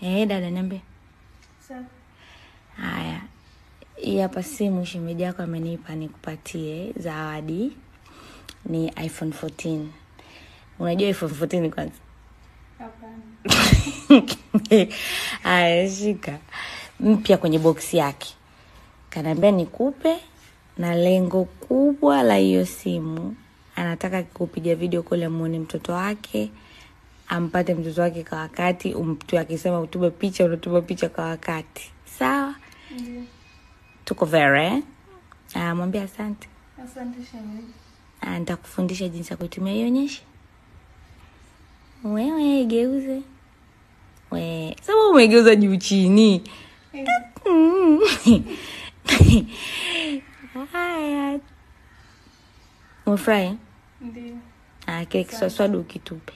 Dada niambie. Sawa. Haya. Hii hapa simu shemeji yako amenipa nikupatie zawadi. Ni iPhone 14. Unajua iPhone 14 kwanza? Hapana. Haya, shika. Mpya kwenye box yake. Kaniambia nikupe, na lengo kubwa la hiyo simu anataka kupiga video call amuone mtoto wake, ampate mtoto wake kwa wakati, mtu akisema utume picha unatuma picha kwa wakati. Sawa? Ndiyo. Tuko very. Mwambie asante. Asante shemeji. Nitakufundisha jinsi ya kuitumia. Ionyeshe. Wewe igeuze. We, sababu umegeuza juu chini. Haya. Umefurahi? Ndiyo. Kile kiswaswadu ukitupe.